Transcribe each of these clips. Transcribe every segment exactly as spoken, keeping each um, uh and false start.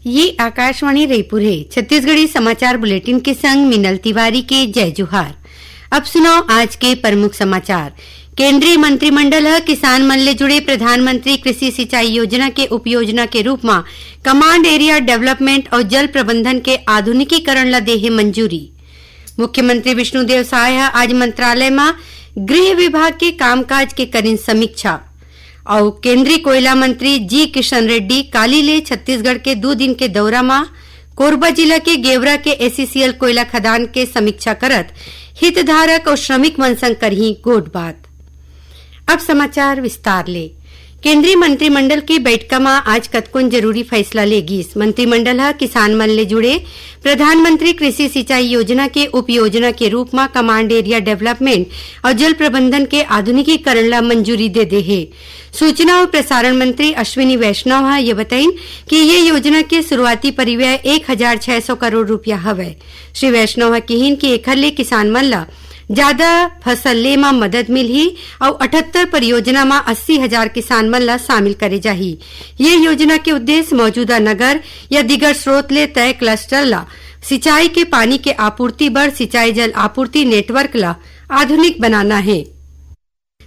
ये आकाशवाणी रईपुर हे। छत्तीसगढ़ी समाचार बुलेटिन के संग मिनल तिवारी के जय जोहार। अब सुनव आज के प्रमुख समाचार। केंद्रीय मंत्रिमंडल ह किसान मन ले जुड़े प्रधानमंत्री कृषि सिंचाई योजना के उपयोजना के रूप म कमांड एरिया डेवलपमेंट अउ जल प्रबंधन के आधुनिकीकरण ल दे हे मंजूरी। मुख्यमंत्री विष्णुदेव साय ह आज मंत्रालय म गृह विभाग के कामकाज के करिन समीक्षा। अउ केंद्रीय कोयला मंत्री जी किशन रेड्डी काली ले छत्तीसगढ़ के दू दिन के दौरा म कोरबा जिला के गेवरा के एसईसीएल कोयला खदान के समीक्षा करत हितधारक अउ श्रमिक मन संग करही गोठबात। अब समाचार विस्तार ले। केंद्रीय मंत्रिमंडल के बैठका म आज कतकोन जरूरी फैसला ले गीस। मंत्रिमंडल ह किसान मन ले जुड़े प्रधानमंत्री कृषि सिंचाई योजना के उपयोजना के रूप म कमांड एरिया डेवलपमेंट अउ जल प्रबंधन के आधुनिकीकरण ल मंजूरी दे दे हे। सूचना अउ प्रसारण मंत्री अश्विनी वैष्णव ह ये बताइन कि ये योजना के शुरुआती परिव्यय एक हजार छह सौ करोड़ रुपया हवय। श्री वैष्णव ह किहिन कि एखर ले किसान मन ल जादा फसल ले म मदद मिलही अउ अठहत्तर परियोजना म अस्सी हजार किसान मन ल शामिल करे जाही। ये योजना के उद्देश्य मौजूदा नगर या दिगर स्रोत ले तय क्लस्टर ल सिंचाई के पानी के आपूर्ति बर सिंचाई जल आपूर्ति नेटवर्क ल आधुनिक बनाना हे।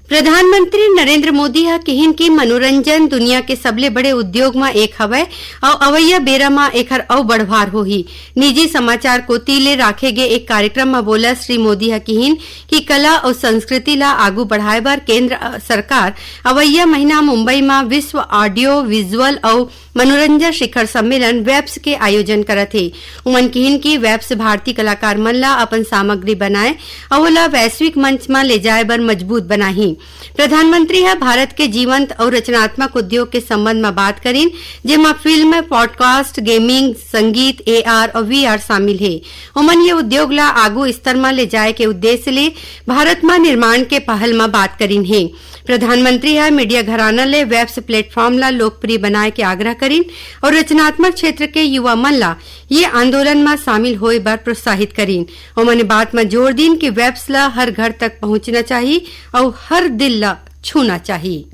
प्रधानमंत्री नरेंद्र मोदी ह किहिन कि मनोरंजन दुनिया के सबले बड़े उद्योग म एक हवय अउ अवइया बेरा म एखर अउ बढ़वार होही। निजी समाचार कोति ले राखे गे एक कार्यक्रम म बोलत श्री मोदी ह किहिन कि कला अउ संस्कृति ल आगू बढ़ाए बर केंद्र, अ, सरकार अवइया महीना मुंबई म विश्व ऑडियो विजुअल अउ मनोरंजन शिखर सम्मेलन वेब्स के आयोजन करत हे। उमन किहिन कि वेब्स भारतीय कलाकार मन ला अपन सामग्री बनाए अउ ओला वैश्विक मंच म ले जाए बर मजबूत बनाही। प्रधानमंत्री ह भारत के जीवंत अउ रचनात्मक उद्योग के संबंध म बात करिन, जेमा फिल्म, पॉडकास्ट, गेमिंग, संगीत, एआर अउ वीआर शामिल हे। ओमन ये उद्योग ला आगू स्तर म ले जाए के उद्देश्य ले भारत म निर्माण के पहल म बात करिन हे। प्रधानमंत्री ह मीडिया घराना ले वेब्स प्लेटफॉर्म ला लोकप्रिय बनाए के आग्रह करिन अउ रचनात्मक क्षेत्र के युवा मन ला ये आंदोलन म शामिल होए बर प्रोत्साहित करिन। ओमन बात म जोर दिन कि वेब्स ला हर घर तक पहुंचना चाही अउ हर दिल ला छूना चाही।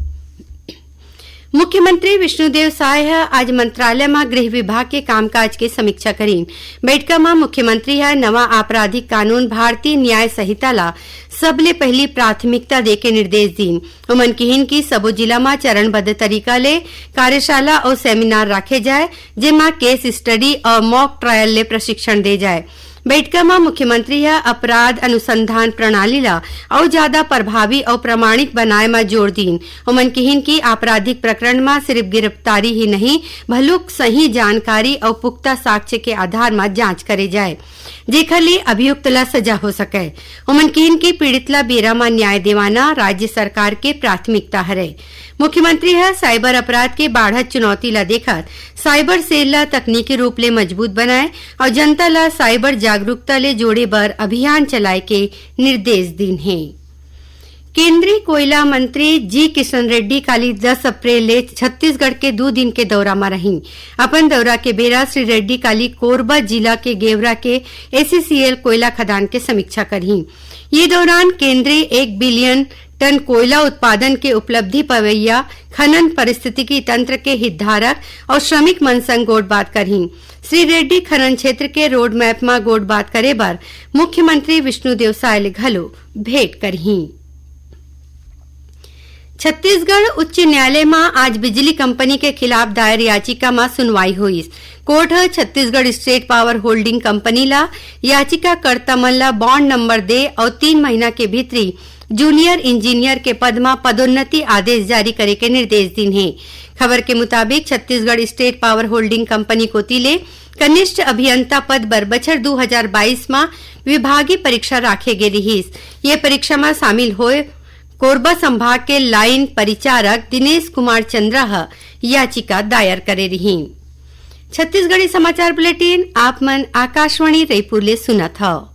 मुख्यमंत्री विष्णुदेव साय ह आज मंत्रालय म गृह विभाग के कामकाज के समीक्षा करिन। बैठका म मुख्यमंत्री ह नवा आपराधिक कानून भारतीय न्याय संहिता ला सबले पहिली प्राथमिकता देके निर्देश दीन। ओमन किहिन कि सबो जिला म चरणबद्ध तरीका ले कार्यशाला अउ सेमिनार राखे जाए, जेमा केस स्टडी अउ मॉक ट्रायल ले प्रशिक्षण दे जाए। बैठका म मुख्यमंत्री ह अपराध अनुसंधान प्रणाली ला अउ जादा प्रभावी अउ प्रमाणिक बनाए म जोर दीन। ओमन किहिन कि आपराधिक प्रकरण म सिरिफ गिरफ्तारी ही नहीं, भलुक सही जानकारी अउ पुख्ता साक्ष्य के आधार म जांच करे जाए, जेखर ले अभियुक्त ला सजा हो सकय। ओमन किहिन कि पीड़ित ला बेरा म न्याय देवाना राज्य सरकार के प्राथमिकता हरय। मुख्यमंत्री ह साइबर अपराध के बाढ़त चुनौती ला देखत साइबर सेल ला तकनीकी रूप ले मजबूत बनाए अउ जनता ला साइबर जागरूकता ले जोड़े बर अभियान चलाए के निर्देश दीन हे। केंद्रीय कोयला मंत्री जी किशन रेड्डी काली दस अप्रैल ले छत्तीसगढ़ के दू दिन के दौरा म रहिन। अपन दौरा के बेरा श्री रेड्डी काली कोरबा जिला के गेवरा के एसईसीएल कोयला खदान के समीक्षा करही। ये दौरान केंद्रीय एक बिलियन टन कोयला उत्पादन के उपलब्धि पवैया खनन पारिस्थितिकी तंत्र के हितधारक अउ श्रमिक मन संग गोठबात करही। श्री रेड्डी खनन क्षेत्र के रोडमैप म गोठबात करे बर मुख्यमंत्री विष्णुदेव साय ले घलो भेंट करही। छत्तीसगढ़ उच्च न्यायालय म आज बिजली कंपनी के खिलाफ दायर याचिका म सुनवाई होइस। कोर्ट ह Chhattisgarh state power holding company ला याचिकाकर्ता मन ला बॉन्ड नंबर दे अउ तीन महीना के भीतरी जूनियर इंजीनियर के पद म पदोन्नति आदेश जारी करे के निर्देश दीन हे। खबर के मुताबिक, Chhattisgarh state power holding company कोति ले कनिष्ठ अभियंता पद बर बछर दू हजार बाईस म विभागीय परीक्षा राखे गे रिहिस। ये परीक्षा म शामिल होए कोरबा संभाग के लाइन परिचारक दिनेश कुमार चंद्रा ह याचिका दायर करे रिहिन। छत्तीसगढ़ी समाचार बुलेटिन आप मन आकाशवाणी रईपुर ले सुनत हव।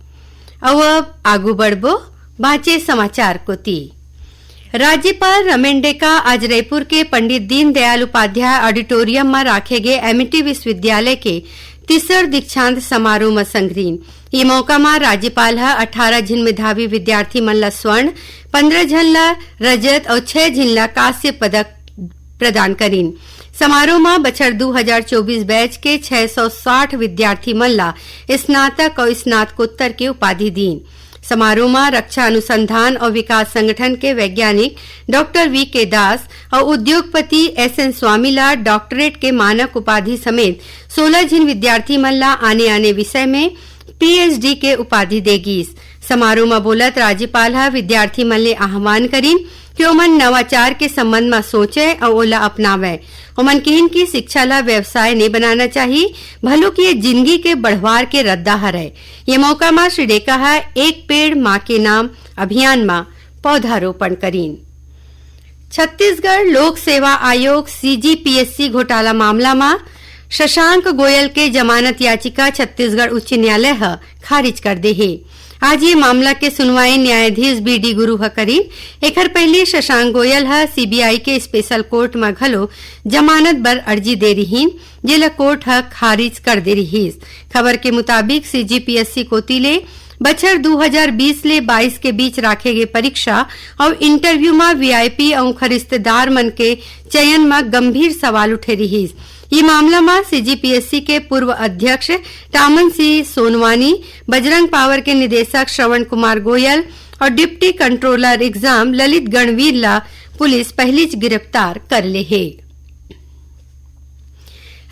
अउ अब आगू बढ़बो बांचे समाचार कोति। राज्यपाल रमेन डेका आज रईपुर के पंडित दीनदयाल उपाध्याय ऑडिटोरियम म राखे गे एमिटी विश्वविद्यालय के तीसर दीक्षांत समारोह म संघरीन। ये मौका म राज्यपाल ह अठारह झिन मेधावी विद्यार्थी मन ल स्वर्ण, पंद्रह झन ल रजत अउ छह झिन ल कांस्य पदक प्रदान करिन। समारोह म बछर दू हजार चौबीस बैच के छह सौ साठ विद्यार्थी मन ला स्नातक अउ स्नातकोत्तर के उपाधि दीन। समारोह म रक्षा अनुसंधान अउ विकास संगठन के वैज्ञानिक डॉक्टर वी के दास अउ उद्योगपति एस एन स्वामी ला डॉक्टरेट के मानक उपाधि समेत सोलह झिन विद्यार्थी मन ला आने-आने विषय में पीएचडी के उपाधि दे गीस। समारोह म बोलत राज्यपाल ह विद्यार्थी मन ले आह्वान करिन कि ओमन नवाचार के संबंध म सोचय अउ ओला अपनावय। ओमन किहिन कि शिक्षा ला व्यवसाय नइ बनाना चाही, भलुक ये जिनगी के बढ़वार के रद्दा हरय। ये मौका म श्री डेका ह एक पेड़ माँ के नाम अभियान म पौधारोपण करिन। छत्तीसगढ़ लोक सेवा आयोग सीजीपीएससी घोटाला मामला म शशांक गोयल के जमानत याचिका छत्तीसगढ़ उच्च न्यायालय ह खारिज कर दे हे। आज ये मामला के सुनवाई न्यायाधीश बीडी गुरु ह करिन। एखर पहिली शशांक गोयल ह सीबीआई के स्पेशल कोर्ट म घलो जमानत बर अर्जी दे रिहीन, जेला कोर्ट ह खारिज कर दे रिहीस। खबर के मुताबिक सीजीपीएससी कोति ले बछर दू हजार बीस ले बाईस के बीच राखे गे परीक्षा अउ इंटरव्यू म वीआईपी अउ ओखर रिश्तेदार मन के चयन म गंभीर सवाल उठे रिहीस। ये मामला म सीजीपीएससी के पूर्व अध्यक्ष टामन सिंह सोनवानी, बजरंग पावर के निदेशक श्रवण कुमार गोयल अउ डिप्टी कंट्रोलर एग्जाम ललित गणवीर ला पुलिस पहिलीच गिरफ्तार कर ले हे।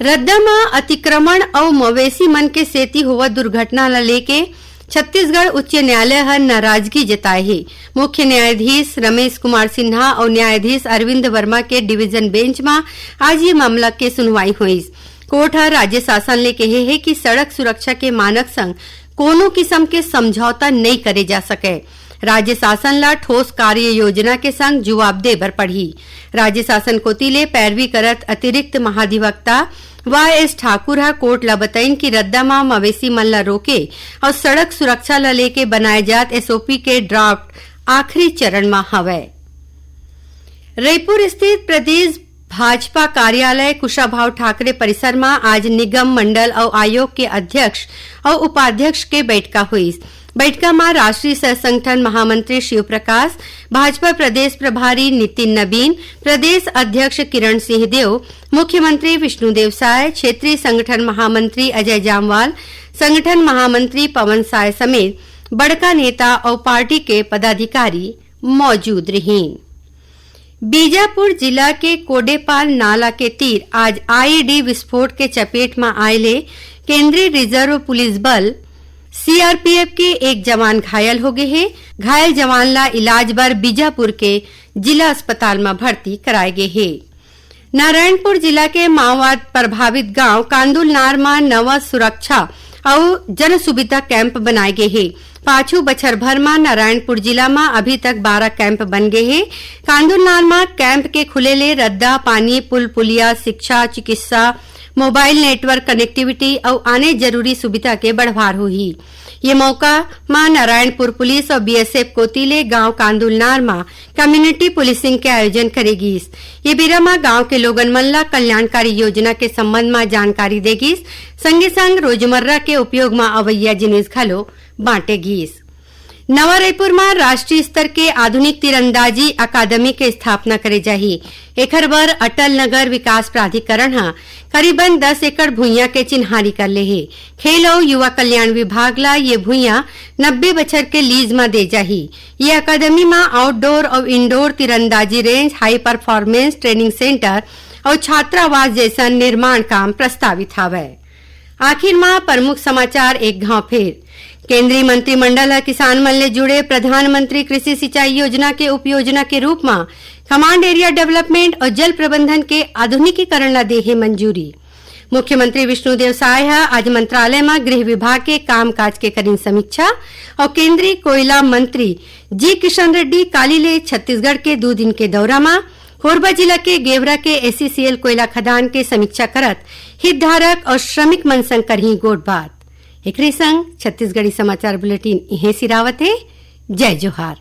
रद्दा म अतिक्रमण अउ मवेशी मन के सेती होवत दुर्घटना ल लेके छत्तीसगढ़ उच्च न्यायालय ह नाराजगी जताए हे। मुख्य न्यायाधीश रमेश कुमार सिन्हा अउ न्यायाधीश अरविंद वर्मा के डिवीजन बेंच म आज ये मामला के सुनवाई होइस। कोर्ट ह राज्य शासन ले कहे हे कि सड़क सुरक्षा के मानक संग कोनो किसम के समझौता नइ करे जा सकय। राज्य शासन ला ठोस कार्य योजना के संग जुवाब दे बर पड़ही। राज्य शासन कोति ले पैरवी करत अतिरिक्त महाधिवक्ता वाई एस ठाकुर ह कोर्ट ला बताइन कि रद्दा म मवेशी मन ला रोके अउ सड़क सुरक्षा ला लेके बनाए जात एसओपी के ड्राफ्ट आखिरी चरण म हवय। रईपुर स्थित प्रदेश भाजपा कार्यालय कुशाभाऊ ठाकरे परिसर म आज निगम, मंडल अउ आयोग के अध्यक्ष अउ उपाध्यक्ष के बैठका होइस। बैठका म राष्ट्रीय सह संगठन महामंत्री शिव प्रकाश, भाजपा प्रदेश प्रभारी नितिन नबीन, प्रदेश अध्यक्ष किरण सिंह देव, मुख्यमंत्री विष्णुदेव साय, क्षेत्रीय संगठन महामंत्री अजय जामवाल, संगठन महामंत्री पवन साय समेत बड़का नेता अउ पार्टी के पदाधिकारी मौजूद रिहीन। बीजापुर जिला के कोडेपाल नाला के तीर आज आईईडी विस्फोट के चपेट म आए ले केंद्रीय रिजर्व पुलिस बल, सीआरपीएफ, के एक जवान घायल हो गे हे। घायल जवान ला इलाज बर बीजापुर के जिला अस्पताल म भर्ती कराए गे हे। नारायणपुर जिला के माओवाद प्रभावित गांव कांदुलनार म नवा सुरक्षा अउ जन सुविधा कैंप बनाए गे हे। पाछू बछर भर म नारायणपुर जिला म अभी तक बारह कैंप बन गे हे। कांदुलनार म कैंप के खुले ले रद्दा, पानी, पुल पुलिया, शिक्षा, चिकित्सा, मोबाइल नेटवर्क कनेक्टिविटी अउ आने जरूरी सुविधा के बढ़वार होही। ये मौका म नारायणपुर पुलिस अउ बीएसएफ कोति ले गांव कांदुलनार म कम्युनिटी पुलिसिंग के आयोजन करे गीस। ये बेरा म गांव के लोगन मन ला कल्याणकारी योजना के संबंध म जानकारी दे गीस, संगे संग रोजमर्रा के उपयोग म अवइया जिनिस घलो बांटे गीस। नवा रायपुर म राष्ट्रीय स्तर के आधुनिक तीरंदाजी अकादमी के स्थापना करे जाही। एखर बर अटल नगर विकास प्राधिकरण ह करीबन दस एकड़ भुइयां के चिन्हारी कर ले हे। खेल अउ युवा कल्याण विभाग ला ये भुइयां नब्बे बछर के लीज म दे जाही। ये अकादमी म आउटडोर अउ इंडोर तीरंदाजी range, high performance training centre अउ छात्रावास जैसन निर्माण काम प्रस्तावित हवय। आखिर म प्रमुख समाचार एक घांव फेर। केंद्रीय मंत्रिमंडल ह किसान मन ले जुड़े प्रधानमंत्री कृषि सिंचाई योजना के उपयोजना के रूप म कमांड एरिया डेवलपमेंट अउ जल प्रबंधन के आधुनिकीकरण ला दे हे मंजूरी। मुख्यमंत्री विष्णुदेव साय ह आज मंत्रालय म गृह विभाग के कामकाज के करिन समीक्षा अउ केंद्रीय कोयला मंत्री जी किशन रेड्डी काली ले छत्तीसगढ़ के दू दिन के दौरा म कोरबा जिला के गेवरा के एसईसीएल कोयला खदान के समीक्षा करत हितधारक अउ श्रमिक मन संग करही गोठबात। एकरे संग छत्तीसगढ़ी समाचार बुलेटिन इहें सिरावत हे। जय जोहार।